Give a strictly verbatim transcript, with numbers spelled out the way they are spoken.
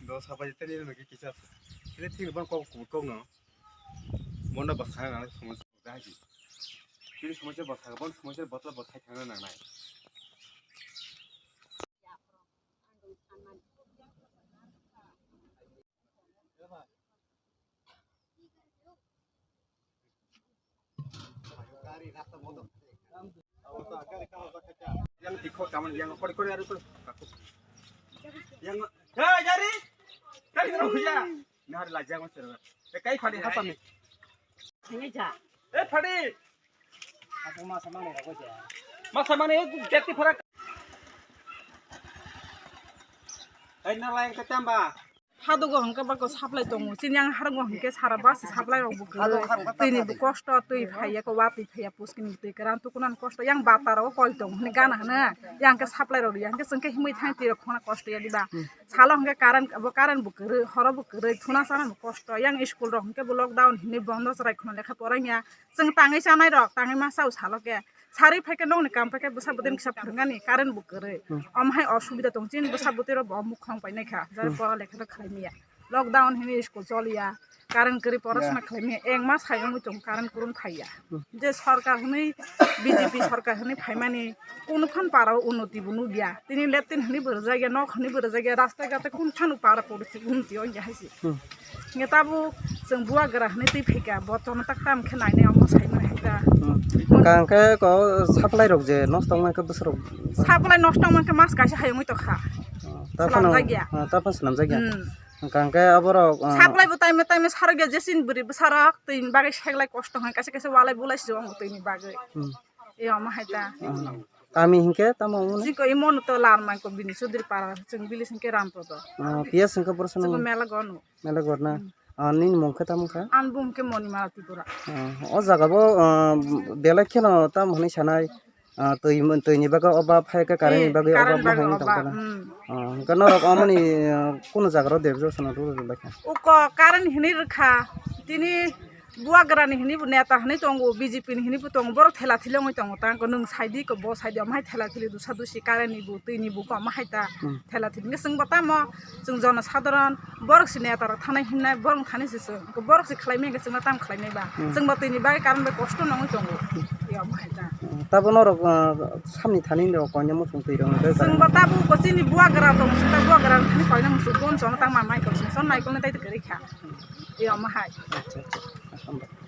Dos habai tani no ki kisa. Tini tini bon kok kok no. Mona basana na somoy dahai. Tini somoy basa bon somoy botla basa thangna nangnai. Yang tikho kaman yang kori kori aru kori. Yang, ya, jari. Kai karo huya. Nahar lajang mas. Kai phadi hasami. Ini ja. Eh, phadi. Aku masa mana ya, kau ja. Masa mana ya, jati phara. Hai na layang ka tamba. Hadugo hwnkhe bako supply tongo. Chini yang harungo hwnkhe sara bus supply rok bo kwrwi. Twini bo kosto, twi phaiya ko, watwi phaiya, puskini twi kwran tukunan kosto. Yang bata rogo kol tongo hwnwi gana hwno. Yang khe supply rok riya hwnkhe chwngkhe himwi thang twi rok khona kosto ya diba. Salo hwnkhe current bo, current bo kwrwi, horo bo kwrwi, thuna sana bo kosto. Yang school rok hwnkhe bo lockdown hwnwi bondo chwrai khwna lekha poraiya. Chwng tangwi chanai rok, tangwi ma chao salo khe. Sarwi phai khe nokni kam phai khe bwsa bwtwi kisa phwrwngani current bo kwrwi. Hmm. Omo hai osubida tong chini bwsa bwtwi rok bo mukhang painai kha. Jare Hmm. pora lekha rok khlai maya. Lockdown hwnwi school choliya. Current kwrwi pora Yeah. sona khlai maya. Eng mas hai wngwi tong current kwrwng phaiya. Hmm. Je sarkar hwnwi B J P sarkar hwnwi phaimani kunu phan para o unnoti bo nukya. Tini latrine hwnwi bo rwjakya, nok hwnwi bo rwjakya, rasta gate kunu phano para porisi unnoti ongya hai se. Hmm. Hingke tabuk chwng buagra hinui twi phaikha, bo tono tak tam khe nainai omo saimani hai ta. Hmm. Hingke ko supply rok je nosto wngmani khe bwswk rok? Supply nosto wngmani khe mas kaisa hai wngwi tongkha. Oh, ta phano, Swnamjakya. Ah, ta phano swnamjakya. Hmm. Hingke aborok, ah, Supply bo time time sarokya, jesini bwrwi bwsarok twini bagwi seklai kosto hwn, kaisa kaisa walai bulai se tongo twini bagwi. Hmm. E omo hai ta. Ah. Kami hingke tamo wngmani? Jiko imo no to lar mai ko bini Sudri para, chwng bili hingke Rampodo. Ah, P S hingke borok Chwng swnamwi? Mela gono. Mela gorna. Hmm. Ah, nini mung khe tamo kha? Ani bung khe Monimala Tripura. Ah, o jaga bo, ah, belai kheno tamo hwnwi sanai, ah, twi, twi ni bagwi oba phai khe current ni Eh, bagwi oba current mo bagwi hwnwi oba, tong kha na? Hmm. Ah, hwnkhe norok omoni, ah, kunu jaga rok debjo sano rw rw lai kha? Uko current hwnwi rwkha. Tini buagra ni hwnwi bo neta hwnwi tongo, B J P ni hwnwi bo tongo. Borok thela thili wngwi tongo. Tang ko nwng saidi ko bo saidi omo hai thela thili dusa dusi current ni bo twi ni bo ko omo hai ta. Hmm. Thela thili hwnkhe chwng bo tamo Chwng jono sadharon borok se neta rok thanai himnai borok thani se chwng. Borok se khlai maya hwnkhe chwngno tamo khlai nai ba? Hmm. Chwng bo twi ni bagwi current bai kosto nangwi tongo. Tei omo hai ta. Hmm, tabo norok, ah, samni thani rok koinai muchung twi rok nang Chwng bo tabuk bo chini buagra tong, chwng ta buagra thani koinai muchung bon chwng tang ma mai kok chwng son naikolni tai kwrwi kha. Tei omo hai. Acha, acha.